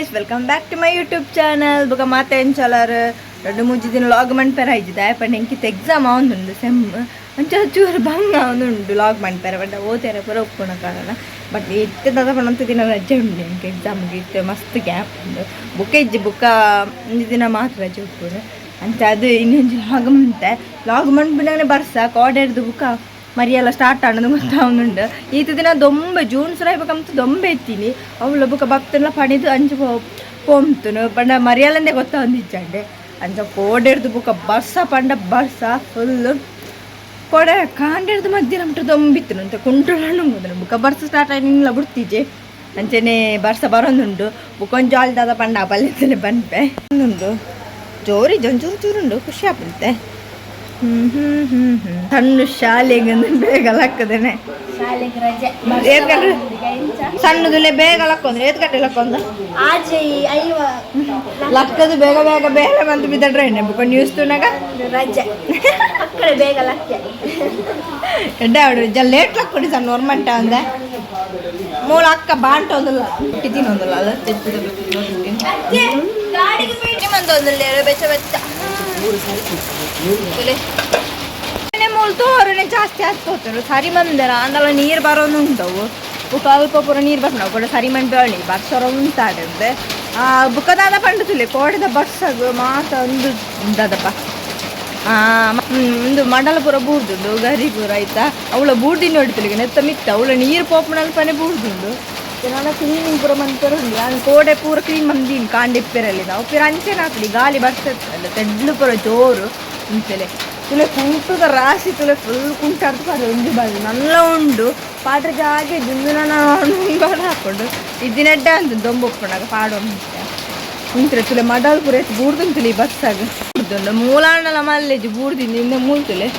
Guys, welcome back to my YouTube channel. ಬೊಕ ಮಾತ ಎಂಚಲರ್ ರಡ್ಡ್ ಮೂಜಿ ದಿನ ಲಾಗ್ ಮನ್ಪೆರ ಆಯ್ಜಿದ ಪಂಡ ಎಂಕಿತ್ತ ಎಕ್ಸಾಮ್ ಆವೊಂದುಂಡು ಸೆಮ್ ಅಂಚ ಚೂರು ಬಂಗ ಆವೊಂದುಂಡು ಲಾಗ್ ಮನ್ಪೆರೆ. ಬಟ್ ಓತೆರೆ ಪೂರ ಉಪ್ಪುನ ಕಾರಣ. ಬಟ್ ಇತ್ತೆ ದಾದ ಪಂಡ ದಿನ ರಜೆ ಉಂಡು ಎಂಕ್ ಎಕ್ಸಾಮ್ಗೆ. ಇತ್ತೆ ಮಸ್ತ್ ಗ್ಯಾಪ್ ಉಂಡು. ಬುಕ್ ಇಜ್ಜಿ, ಬುಕ್ಕ ಒಂಜಿ ದಿನ ಮಾತ್ರ ರಜೆ ಉಪ್ಪುಂಡು. ಅಂಚ ಅದು ಇನ್ನೊಂಜಿ ಲಾಗ್ ಮಂತೆ. ಲಾಗ್ ಮನ್ಪಿನಾಗನೆ ಬರ್ಸ ಕೋಡೆರ್ದು ಬುಕ್ಕ ಮರಿಯಲ ಸ್ಟಾರ್ಟ್ ಆಂಡ್ ಗೊತ್ತಾವೊಂದುಂಡು. ಈತ ದಿನ ದೊಂಬೆ ಜೂನ್ ಸುರ ಬೊಕ ದೊಂಬೆ ಇತ್ತೀನಿ. ಅವ್ಲ ಬುಕ್ಕ ಭಕ್ತಲ್ಲ ಪಣಿದು ಅಂಚ ಪೋಂತುನು ಪಂಡ ಮರಿಯಲಂದೇ ಗೊತ್ತಾವೊಂದಿಜ್ಜಂಡೆ. ಅಂಚ ಕೋಡೆರ್ದು ಬುಕ್ಕ ಬರ್ಸ ಪಂಡ ಬರ್ಸ ಫುಲ್. ಕೋಡೆ ಕಾಂಡೆರ್ದು ಮಧ್ಯಾಹ್ನ ಮುಟ್ಟ ದೊಂಬಿತ್ತು ಅಂತ ಕುಂಟುಲಣ್ಣು ಬುಕ್ಕ ಬರ್ಸ ಸ್ಟಾರ್ಟ್ ಆಗಿ ನಿಲ್ಲ ಬಿಡ್ತಿಜೆ. ಅಂಚನೆ ಬರ್ಸ ಬರೋದುಂಡು. ಬುಕ್ಕೊಂಜಿ ಜಾಲ್ ದಾದ ಪಂಡ ಪಲ್ಲೆತ್ತಲೆ ಪನ್ಪೆ ಉಂಡು. ಜೋರಿ ಒಂಚೂರು ಚೂರುಂಡು, ಖುಷಿ ಆಪುಂತೆ. ಹ್ಮ್ ಹ್ಮ್ ಹ್ಮ್ ಹ್ಮ್ ಸಣ್ಣ ಶಾಲೆಗೆ ಬೇಗ ಲಕ್ಕದೇನೆ. ಶಾಲೆಗೆ ರಜೆ. ಏತ್ ಗಂಟೆ ಸಣ್ಣದುಲೆ ಬೇಗ ಲಕ್ಕೊಂದ್ರೆ? ಏತ್ ಗಂಟೆ ಲಕ್ಕೊಂದ? ಆಜೆ ಐವ. ಲಕ್ಕದು ಬೇಗ ಬೇಗ ಬೇಲೆ ಬಂದು ಬಿದ್ದಡ್ರೆ ಬುಕ್ಕ ನ್ಯೂಸ್ ತೂನಾಗ. ರಜೆ ಮಕ್ಕಳು ಬೇಗ ಲಕ್ಕೆ. ಎಡ್ಡೆ ಆಡು ಜ ಲೇಟ್ ಲಕ್ಕೊಡಿ ಸಣ್ಣ ಒರ್ಮಂಟ ಅಂದೆ. ಮೂಲ ಅಕ್ಕ ಬಾಂಟ ಒಂದಲ್ಲ ತಿನ್ನೊಂದಲ್ಲ ಅಲ್ಲ. ಮಂದೊಂದುಲ್ಲೇರು ಬೆಚ್ಚ ಬೆಚ್ಚ ಮೂಲು ತೋರನೆ ಜಾಸ್ತಿ ಆತ್ಕೋತರು ಸರಿ ಮಂದರ ಅಂದಲ ನೀರು ಬರೋನು ಉಂಟವು. ಬುಕ್ಕ ಅಲ್ಪ ಪೂರ ನೀರು ಬರ್ಪುಂಡು ಕೂಡ ಸರಿ ಮಣ್ ಬೇಳಿ ಬರ್ಸರ ಉಂಟಾಡಂದೆ. ಬುಕ್ಕದಾದ ಪಂಡ ತುಲೆ ಕೋಡೆದ ಬರ್ಸಗು ಮಾತ ಒಂದು ದಾದಪ್ಪ ಉಂದು ಮಂಡಲ ಪೂರ ಬೂರ್ದುಂಡು ಗರಿ ಪೂರ ಆಯ್ತಾ. ಅವಳ ಬೂರ್ದಿನ ನೋಡ್ತಿಲಿಗೆ ನೆತ್ತ ಮಿತ್ತ ಅವಳ ನೀರು ಪೋಪುನಲ್ಪನೆ ಬೂರ್ದುಂಡು. ನಾನು ಕ್ಲೀನಿಂಗ್ ಪೂರ ಮಂತರು ಉಂಡು. ನಾನು ಕೋಡೆ ಪೂರ ಕ್ಲೀನ್ ಮಂದೀನಿ ಕಾಂಡಿಪ್ಪೆರಲ್ಲಿ. ನಾವು ಪಿರ ಅಂಚೆನ ಹಾಕಲಿ ಗಾಳಿ ಬರ್ತಲ್ಲ ತೆಡ್ಲು ಪೂರ ಜೋರು ಇಂಚಲೆ. ತುಲೆ ಕುಂಟುದ ರಾಶಿ ತುಲೆ ಫುಲ್ ಕುಂಟಾಡ್ದು ಪಾಡ್ರೆ ಒಂಜಿ ಬಾಜು ನಲ್ಲ ಉಂಡು ಪಾಡ್ರೆ ಜಾಗೆ ದುಂದು. ನಾನು ಹಾಕೊಂಡು ಇದ್ದಿನೆಡ್ಡ ಅಂತ ದೊಂಬೊಪ್ಪುನಾಗ ಪಾಡು ಉಂತ್ರೆ. ತುಲೆ ಮಡಲ್ ಪೂರ ಎತ್ತು ಬೂರ್ದುಂತುಲಿ ಬಸ್ಸಾಗ ಬೂರ್ದುಂಡು. ಮೂಲಾಂಡಲ ಮಲ್ಲೆಜಿ ಬೂರ್ದಿನ ಇಂದ ಮೂಲ್ತುಲೆ.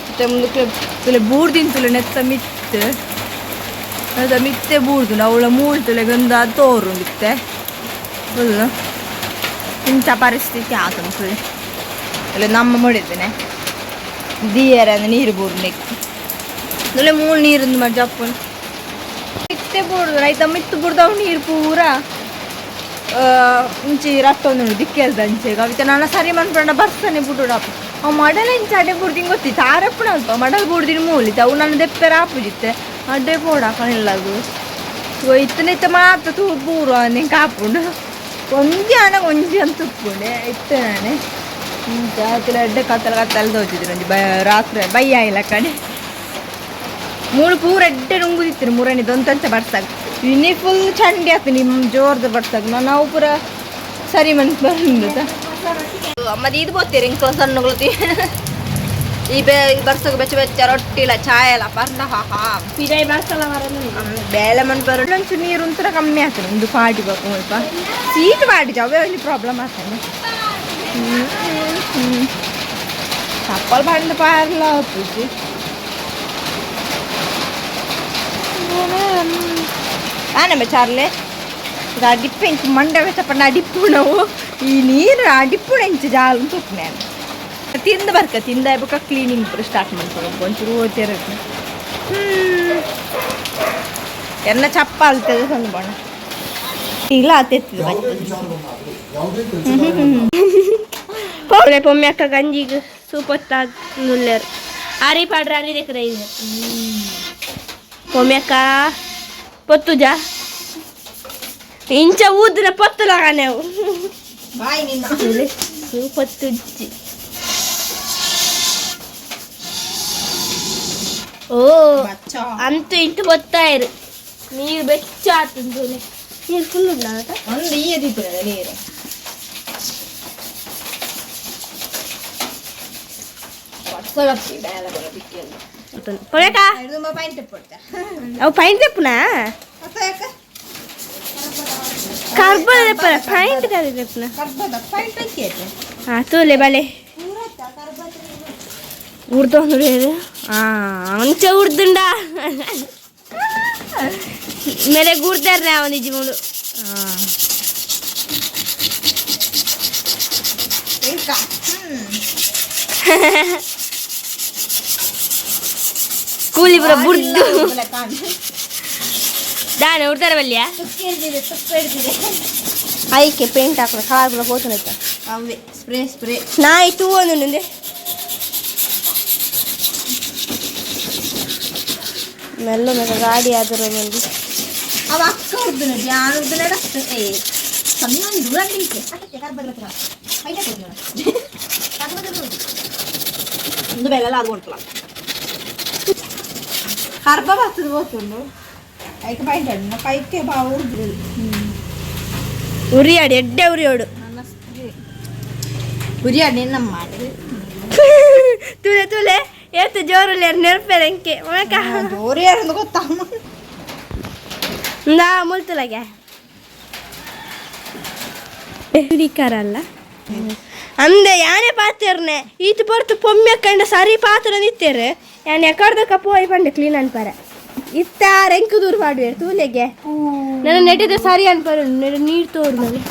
ಮತ್ತೆ ಮುಂದಕ್ಕೆ ತುಲೆ ಬೂರ್ದಿನ ತುಲೆ ನೆತ್ತ ಮಿತ್ತು ನೆತ್ತ ಮಿತ್ತೆ ಬೂರ್ದುಂಡು. ಅವಳ ಮೂಲ್ತುಲೆ ಗಂದ ತೋರುಂಡಿತ್ತೆ ಫುಲ್. ಇಂಚ ಪರಿಸ್ಥಿತಿ ಆತುಂಡು ಫುಲ್. ಇಲ್ಲ ನಮ್ಮ ಮುಡಿದ್ದೇನೆ ದಿಯರ ನೀರು ಬೂರ್ನಿಕ್ ತುಲೆ ಮೂಲು ನೀರು ಮಜ್ಜಪ್ಪು ಮಿತ್ತೆ ಬೂರ್ದು ರೈತ ಮಿತ್ತು ಬುಡ್ದವು ನೀರು ಪೂರ ಇಂಚಿ ರಟ್ಟೊಂದುಂಡು ದಿಕ್ಕೆಲ್ದ ಅಂಚೆ ಕವಿತ. ನಾನು ಸರಿ ಮನ್ಪಂಡ ಬರ್ಸನೆ ಬುಡುಡಪ್ಪ. ಅವು ಮಡಲ ಇಂಚ ಅಡೆ ಬುಡ್ದಿಂಗ್ ಗೊತ್ತಿತ್ತು ಆರಪ್ಪಣ ಅಲ್ಪ ಮಡಲ್ ಬುಡ್ದಿನ ಮೂಲಿತ್ತು. ಅವು ನನ್ನ ದೆಪ್ಪೆರ ಆಪುಜಿತ್ತೆ ಅಡ್ಡೆ ಪೋಡಾಕನಿಲ್ಲಗು ಇತ್ತನಿತ್ತ ಮಾತ್ರ ತೂ ಪೂರ ನಿಂಗೆ ಕಾಪುಂಡು. ಒಂಜಿ ಆನ ಒಂಜಿ ಅಂತ ಉಪ್ಪುಂಡೆ ಇತ್ತೆ ನಾನೆ ಇಂಚ ಅಡ್ಡೆ ಕತ್ತಲ ಕತ್ತಲ ತೋಚಿದ್ರು. ಒಂಜಿ ಬ ರಾತ್ರಿ ಬಯ್ಯ ಇಲ್ಲ ಕಡೆ ಮೂಳು ಪೂರ ಎಡ್ಡೆ ನುಂಗುದಿತ್ತು ಮೂರನೇ ದೊಂತಂಚ ಬರ್ಸಾಗ. ಇನ್ನಿ ಫುಲ್ ಚಂಡಿ ಆತು ನಿಮ್ಮ ಜೋರ್ದ ಬರ್ಸಾಗ. ನಾವು ಪೂರ ಸರಿ ಮನ್ಸ್ ಬಂದ ಅಮ್ಮ ಇದು ಬೋತೀರಿ ಇಂಕ ಸಣ್ಣಗಳು ಈ ಬೇ ಬರ್ಸಾಗ ಬೆಚ್ಚ ಬೆಚ್ಚ ರೊಟ್ಟಿಲ ಚಾಯ್ ಎಲ್ಲ ಪರ್ನ ಹಾ ಹಾ. ಪಿಜಾಯ್ ಬರ್ಸಲ ಮರನು. ಬೇಲೆ ಮನ್ಪರ ಒಂಚೂರು ನೀರು ಒಂಥರ ಕಮ್ಮಿ ಆಗ್ತದೆ. ಒಂದು ಪಾಡಿ ಬೇಕು ಸ್ವಲ್ಪ ಸೀಟ್ ಮಾಡಿ ಅವೇ ಒಂಜಿ ಪ್ರಾಬ್ಲಮ್ ಆಗ್ತದೆ. ಚಪ್ಪಲ್ ಬಂದ ಪಾರ್ಲ ಪೂಜಿ ಆನೆ ಚಾರ್ಲೆ ಇದು ಅಡಿಪ್ಪೆ ಇಂಚ ಮಂಡೆ ಬೆಚ್ಚಪಂಡ ಅಡಿಪ್ಪುನವು. ಈ ನೀರು ಅಡಿಪ್ಪುಣ ಇಂಚ ಜಾಲು ತುಪ್ಪನೆ ತಿಂದು ಬರ್ಕ ತಿಂದ ಬೊಕ ಕ್ಲೀನಿಂಗ್ ಪೂರ ಸ್ಟಾರ್ಟ್ ಮಾಡ್ಕೊಬೇಕು. ಒಂಚೂರು ಓದ್ತಿರ ಎನ್ನ ಚಪ್ಪ ಅಲ್ತದೆ ಸಣ್ಣ ಬಣ್ಣ ಇಲ್ಲ ಆತೆತ್ತಿದೆ. ಪೊಮ್ಮೆ ಪೊಮ್ಮೆ ಅಕ್ಕ ಗಂಜಿಗ್ ಸೂಪರ್ ನುಲ್ಲೇರು ಆರಿ ಪಾಡ್ರ ಅರಿ ದೇಕ್ರ ಇದೆ. ಪೊಮ್ಮೆ ಅಕ್ಕ ಪೊತ್ತುಜ ಇಂಚ ಊದಿನ ಪೊತ್ತು ಲಗಾನೆವು. ಬಾಯ್ ನಿನ್ನ. ಸೂಪತ್ತುಜ್ಜಿ. ಓ ಅಂತೂ ಇಂಟು ಗೊತ್ತಾಯಿರು ನೀರು ಬೆಚ್ಚ ಆತಂದು. ನೀರು ಫುಲ್ ಉಂಟಾ? ಒಂದು ಈಯದಿತ್ತು ನೀರು. ಪೊಳೆಕ ಅವು ಪೈಂಟ್ ತೆಪ್ಪುನಾ? ಕರ್ಬದ ತೆಪ್ಪನ ಪೈಂಟ್ ಕರಿ ತೆಪ್ಪುನ. ಹಾಂ ತೂಲೆ ಬಲೆ ಉರ್ದೊಂದು. ಹಾಂ ಅಂಚ ಉರ್ದುಂಡ ಮೇಲೆ ಗುರ್ದಾರ ಒಂದಿಜ್ಜಿ ಮೂಲು. ಹಾಂ ಕೂಲಿ ಪೂರ ಬುರ್ದು ದಾನೆ ಉಡ್ತಾರ ಬಲ್ಯ. ಐಕೆ ಪೇಂಟ್ ಹಾಕೋಣ ಕಲರ್ ಕೂಡ ಪೋತುನೈತ. ಅವೇ ಸ್ಪ್ರೇ ಸ್ಪ್ರೇ. ನಾಯಿ ತೂ ಒಂದುಂಡೆ ಮೆಲ್ಲ ಮೆಲ್ಲ ಗಾಡಿ ಆದರೂ ಮಂದಿ. ಅವ ಅಕ್ಕ ಉದ್ದುನ ಧ್ಯಾನ ಉದ್ದುನ ಏ ಸಣ್ಣ ದೂರ. ಒಂದು ಬೆಲ್ಲ ಅದು ಉಂಟಲ್ಲ ಹರ್ಬ ಬರ್ತದೆ ಗೊತ್ತುಂಡು. ಐಕೆ ಪಾಯಿಂಟ್ ಕೈಕೆ ಬಾ ಉರ್ದು. ಉರಿಯಾಡು ಎಡ್ಡೆ ಉರಿಯೋಡು. ನನ್ನ ಉರಿಯಾಡಿ ನಮ್ಮ ಮಾಡಿ. ತೂಲೆ ತೂಲೆ ಏತು ಜೋರು ನೆನಪೇರೆ ಅಂಕೆ ಒಣಕ. ಜೋರು ಯಾರಂದು ಗೊತ್ತಾ? ನಾ ಮುಲ್ತಲಾಗೆ ಹಿಡಿಕಾರಲ್ಲ ಅಂದೆ ಯಾನೆ ಪಾತೇರ್ನೆ ಈತ ಪೊರ್ತು ಪೊಮ್ಮೆ ಕಂಡ ಸರಿ ಪಾತ್ರ ನಿತ್ತೇರು ಯಾನೆ ಎಕಡ್ದ ಕಪ್ಪು ಹೋಯ್ ಪಂಡೆ ಕ್ಲೀನ್ ಅನ್ಪಾರೆ ಇತ್ತ ರೆಂಕು ದೂರ ಮಾಡುವೆ ತೂಲೆಗೆ. ನನ್ನ ನೆಟ್ಟಿದ ಸರಿ ಅನ್ಪಾರೆ ನೀರು ತೋರು ನನಗೆ.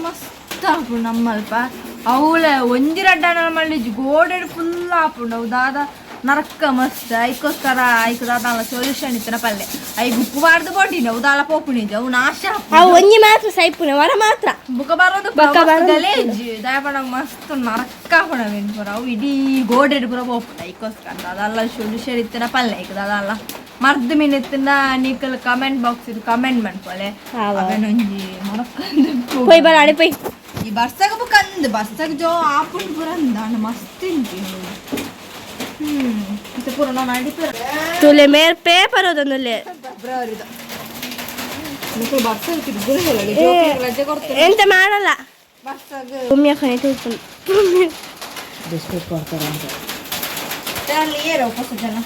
ಮಸ್ತ್ ಆಪುಂಡು ನಮ್ಮಲ್ಪ. ಅವಳ ಒಂಜಿ ರಡ್ಡ ಮಳ್ಳಿ ಗೋಡೆ ಫುಲ್ ಆಪುಂಡು. ಅವು ದಾದ ನರಕ ಮಸ್ತ್. ಐಕೋಸ್ಕರ ಐಕ್ ದಾದ ಸೊಲ್ಯೂಷನ್ ಇತ್ತಿನ ಪಲ್ಲೆ ಐಕ್ ಉಪ್ಪು ಬಾರ್ದು ಬೋಟಿನ ಅವು ದಾಲ ಪೋಪುಣಿಜ ಅವು ನಾಶ. ಅವು ಒಂಜಿ ಮಾತ್ರ ಸೈಪುನೆ ವರ ಮಾತ್ರ. ಬುಕ್ಕ ಬರೋದು. ಬೊಕ್ಕ ಬರೋದು. ಗಲೇಜ್ ದಾಯಪಣ ಮಸ್ತ್ ನರಕ ಆಪುಣ ಪೂರ. ಅವು ಇಡೀ ಗೋಡೆ ಪೂರ ಪೋಪುಂಡು. ಐಕೋಸ್ಕರ ದಾದಲ್ಲ ಸೊಲ್ಯೂಷನ್ ಇತ್ತಿನ ಪಲ್ಲೆ ಐಕ್ ದಾದಲ್ಲ ಮರ್ದ್ ಮೀನ್ ಇತ್ತಿನ ನಿಕಲ್ ಕಮೆಂಟ್ ಬಾಕ್ಸ್ ಇದು ಕಮೆಂಟ್ ಮನ್ಪೊಲೆ. ಅವೆನೊಂಜಿ ಮರಕ್ಕಂದು. ಪೊಯ್ ಬರ ಅಡೆ ಪೊಯ್. ಈ ಬರ್ಸಗ ಬುಕ್ ಅಂದ್ ಬರ್ಸಗ ಜೋ ಆಪುಂಡು ಪೂರ ಅಂದ ಮಸ್ತ್ ಇಂಚಿ. ಇತ್ತೆ ಪೂರ ನಾನು ಅಡಿಪೇರ. ತೂಲೆ ಮೇರ್ ಪೇಪರ್ ಓದೊಂದುಲ್ಲೆ. ಫೆಬ್ರವರಿದ ನಿಕುಲು ಬರ್ಸಗ ರಜೆ ಕೊಡ್ತಾರೆ. ಎಂತ ಮಾಡಲ್ಲ. ಬರ್ಸಗ. ಪೊಮ್ಮೆ ಕಣೆ ತೂಪುಂಡು. ಬಿಸ್ಕೆಟ್ ಕೊಡ್ತಾರೆ ಅಂತ. ಅಲ್ಲಿ ಏರ ಉಪಸ ಜನ.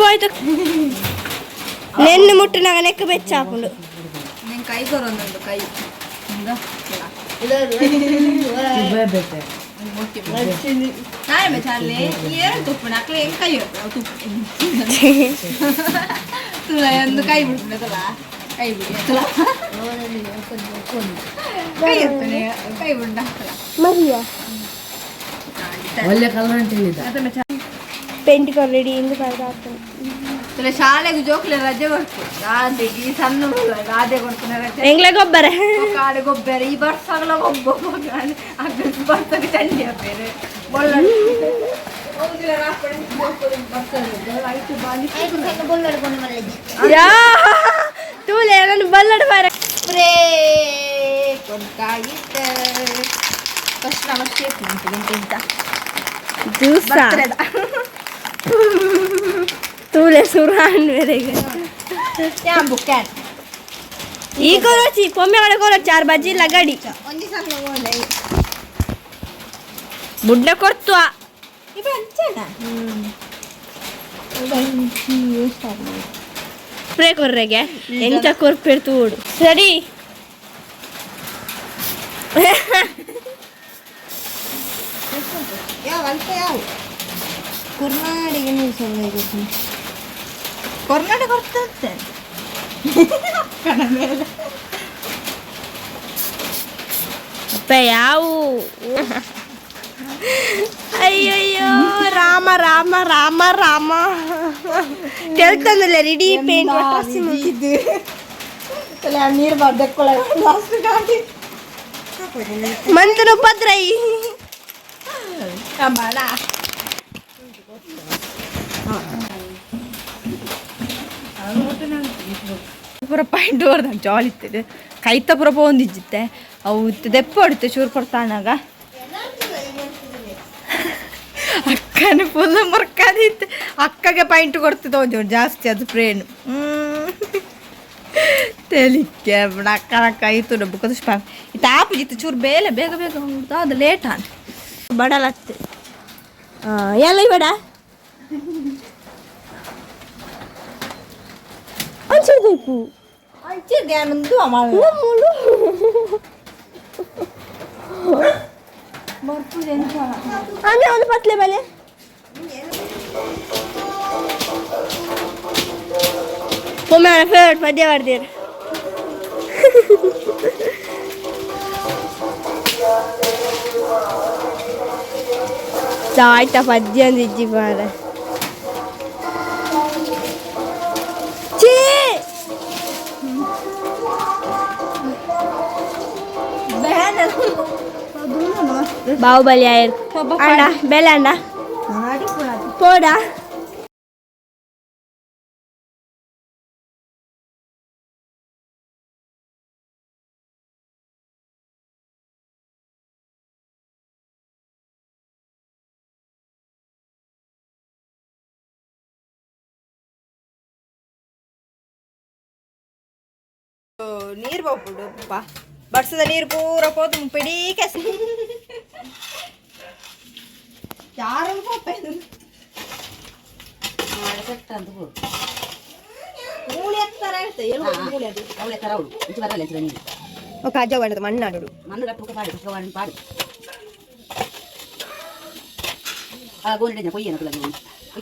ಹೋಯ್ತು ನೆನ್ನು ಮುಟ್ಟು ನಾಗ ನೆಕ್ ಬೆಚ್ಚ ಹಾಕೊಂಡು. ನಿಂಗೆ ಕೈ ಬರೋದೊಂದು ಕೈ ಹಿಂಗ. ಬೇತೆ. ನಾಳೆ ಚಾಲೆ ಏನು ತುಪ್ಪಣ ಅಕ್ಲೆ ಹೆಂಗ್ ಕೈ ತುಪ್ಪ ತುಳ ಒಂದು ಕೈ ಬಿಡ್ತದಲ್ಲ, ಕೈ ಬಿಡಿ ಅತ್ತಲ, ಕೈ ಇರ್ತಾನೆ ಕೈ ಬಿಡ್ಡ. ಮರಿಯ. ಒಳ್ಳೆ ಕಲರ್ ಅಂತ ಹೇಳಿದ. ಪೇಂಟ್ ರೆಡಿ ಇಂದು ಕರೆದು ಹಾಕೊಂಡು. ತುಲೆ ಶಾಲೆಗೆ ಜೋಕ್ಲೆ ರಜೆ ಕೊಡ್ತು ರಾಧೆಗೆ ಈ ಸಣ್ಣ ಹುಡುಗ ರಾಧೆ ಕೊಡ್ತಾನೆ ರಜೆ. ಎಂಗ್ಲೆ ಗೊಬ್ಬರ. ಕಾಡು ಗೊಬ್ಬರ ಈ ಬರ್ಸಗಲ ಗೊಬ್ಬ ಬರ್ಸಗ ಚಂಡಿ ಬೇರೆ ಬೊಳ್ಳ ಯಾ ತೂಲೆ ನನ್ನ ಬಲ್ಲಡ ಬಾರ. ಸ್ಪ್ರೇ ಕೊಡ್ಕಾಗಿತ್ತೆ. ಫಸ್ಟ್ ನಮ್ಮ ಶೇಪ್ ಉಂಟು ಇಂತ. ಜ್ಯೂಸ ತೂಲೆ ಸುರಾನ್ ಬೇರೆಗೆ. ಬುಕ್. ಈ ಕೊರಚಿ ಪೊಮ್ಮೆ ಒಳಗೆ ಕೊರ ಚಾರ್ ಬಜ್ಜಿ ಲಗಡಿ. ಒಂಜಿ ಸಣ್ಣ ಗೋಲೆ. ಬುಡ್ಡ ಕೊರ್ತು. ಇವ ಅಂಚನ ಸ್ಪ್ರೇ ಕೊರ್ರೆಗೆ ಎಂತ ಕೊರ್ಪೇರ್ ತೂಡು ಸರಿ. ಯಾವ ಅಲ್ಪ ಯಾವ ಕರ್ನಾಟಕ ಕರ್ನಾಟಕ ಬರ್ತಂತೆ ಅಕ್ಕನ ಮೇಲೆ. ಅಪ್ಪ ಯಾವು ಅಯ್ಯಯ್ಯೋ ರಾಮ ರಾಮ ರಾಮ ರಾಮ ತೆಳ್ತಂದಲ್ಲ ರೆಡಿ ಪೇಂಟ್. ಇದು ತಲೆ ನೀರು ಬರ್ದಕ್ಕೊಳ ಲಾಸ್ಟ್ ಗಾಡಿ. ಮಂತನ ಉಪದ್ರೈ. ಕಂಬಳ ಪೂರ ಪಾಯಿಂಟ್ ಬರ್ದ ಜಾಲಿ ಇತ್ತಿದೆ ಕೈತ ಪೂರ ಪೋಂದಿಜ್ಜಿತ್ತೆ. ಅವು ಇತ್ತು ದೆಪ್ಪ ಹೊಡಿತೆ ಚೂರು ಕೊಡ್ತಾನಾಗ ಅಕ್ಕನ ಫುಲ್ ಮುರ್ಕಾದಿತ್ತು. ಅಕ್ಕಗೆ ಪಾಯಿಂಟ್ ಕೊಡ್ತಿದ್ದ ಒಂಚೂರು ಜಾಸ್ತಿ ಅದು ಪ್ರೇನು ತೆಲಿಕ್ಕೆ ಅಕ್ಕನ ಕೈ ತುಡ ಬುಕ್ಕ ಇತ್ತು ಆಪುಜಿತ್ತು ಚೂರು ಬೇಲೆ ಬೇಗ ಬೇಗ ಹುಡ್ದ ಅದು ಲೇಟ್ ಆನ್. ಬಡಲತ್ತು ಎಲ್ಲ ಬೇಡ ಒಂಚೂರು ಬೇಕು. ಅಂಚಿದ್ದೆ ನಂದು ಮುಳು. ಬರ್ಪುದು ಎಂತ? ಅಂದ್ರೆ ಒಂದು ಪತ್ಲೆ ಬಲೆ ಪೊಮ್ಮೆ ಫೇವ್ರೇಟ್ ಪದ್ಯ ಮಾಡ್ತೀರ. ಆಯ್ತಾ ಪದ್ಯ ಒಂದು ಇಜ್ಜಿ ಮಾರ. ಬಾಹುಬಲಿ ಆಯರ್ ಅಣ್ಣ ಬೆಲೆ ಅಣ್ಣ ಪೋಡಾ. ನೀರು ಹೋಗ್ಬಿಡು ಪಾ, ಬರ್ಸದ ನೀರು ಪೂರ ಪೋದು ಪಿಡೀ ಕೆಸ ಯಾರು ಮೂಳೆ ಎತ್ತರ ಇರ್ತದೆ, ಎಲು ಮೂಳೆ ಅದು. ఒక ಅಜ್ಜ వండదు మన్నాడు. ಮಣ್ಣು ಕಟ್ಟುಕ ಪಾಡು ಪುಸ್ತಕ ಪಾಡು ಆ ಗೋಲ್ಡ್ ಕೊಯ್ಯನ ಕೊಯ್ಯನ ಆ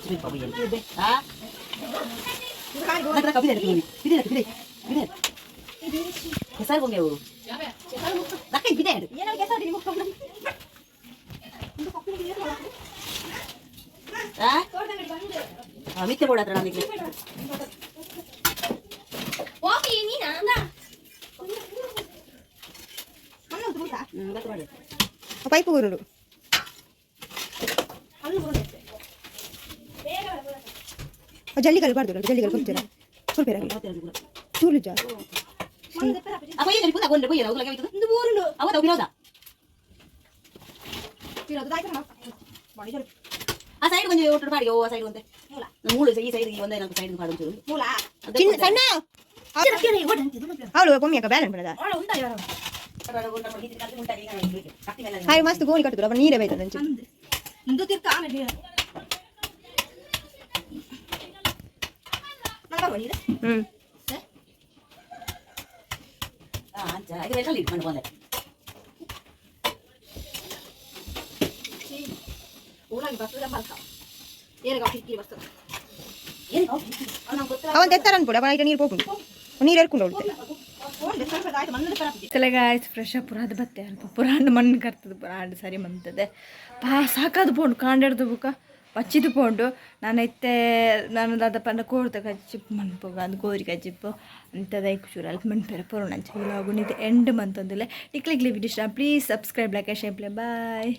ಕೆಸರು ಬೊಂಬೆವು ದಕ್ಕ ಬಿದೆ. ಆ ಮಿತ್ತೆ ಬೋಡ ಹತ್ರ ನಮಗೆ. ಪೈಪು ಗುರುಡು. ಜಲ್ಲಿಗಲ್ ಬಾರ್ದು, ಜಲ್ಲಿಗಲ್ ಕೊಡ್ತೀರಾ ಸ್ವಲ್ಪ ಚೂರು ಜಾ. ಆ ಕೊಯ್ಯನ ಪುನಃ ಗೊಂಡೆ ಕೊಯ್ಯನ ಅವು ಅವದ ವಿರೋಧ. ಆ ಸೈಡ್ ಕೊಂಚ ಒಟ್ಟು ಪಾಡಿ, ಓ ಆ ಸೈಡ್ ಒಂತೆ ಮೂಳು ಈ ಸೈಡ್ ಒಂದೇ ನಾಲ್ಕು ಸೈಡ್ ಪಾಡು ಒಂಚೂರು. ಚಿನ್ನ ಸಣ್ಣ ಅವಳು ಕೊಮ್ಮಿಯಕ್ಕ ಬ್ಯಾಲೆನ್ಸ್ ಮಾಡದ. ಹಾಯ್ ಮಸ್ತ್ ಗೋಣಿ ಕಟ್ಟುದು ಅಪ್ಪ ನೀರೇ ಬೈತದ ಅಂಚೆ. ಹ್ಮ್. ಅಂಚ ಇದು ಬೆಲ್ಲಲ್ಲಿ ಇಟ್ಕೊಂಡು ಬಂದೆ. ಅವನ್ ತೆತ್ತಾರ ಅನ್ಪುಡ ಅವನ ಐಟ ನೀರು ಪೋಪುಂಡು, ನೀರು ಎರ್ಕೊಂಡು ಅವಳು. ತಲೆಗಾಯ್ತು ಫ್ರೆಶ್ ಪುರ ಅದು ಬತ್ತೆ ಅಲ್ಪ ಪುರಾಣ ಮಣ್ಣು ಕರ್ತದೆ, ಪುರಾಣ ಸರಿ ಮಂತದೆ ಪಾ ಸಾಕಾದು ಪೋಂಡು ಕಾಂಡೆಡ್ದು ಬುಕ್ಕ ಪಚ್ಚಿದು ಪೋಂಡು. ನಾನು ಇತ್ತೆ ನಾನು ದಾದ ಪಂಡ ಕೋರ್ದ ಕಜ್ಜಿಪ್ಪು ಮನ್ಪುಗ ಅದು ಕೋರಿ ಕಜ್ಜಿಪ್ಪು ಅಂತದ ಚೂರು ಅಲ್ಪ ಮನ್ಪೆರೆ ಪೊರೋಣ. ಅಂಚ ವ್ಲಾಗ್ ಇದು ಎಂಡ್ ಮಂತಂದಿಲ್ಲ. ನಿಕ್ಲಿಗ್ಲಿ ವಿಡಿಯೋ ಇಷ್ಟ please subscribe, like, share. Bye.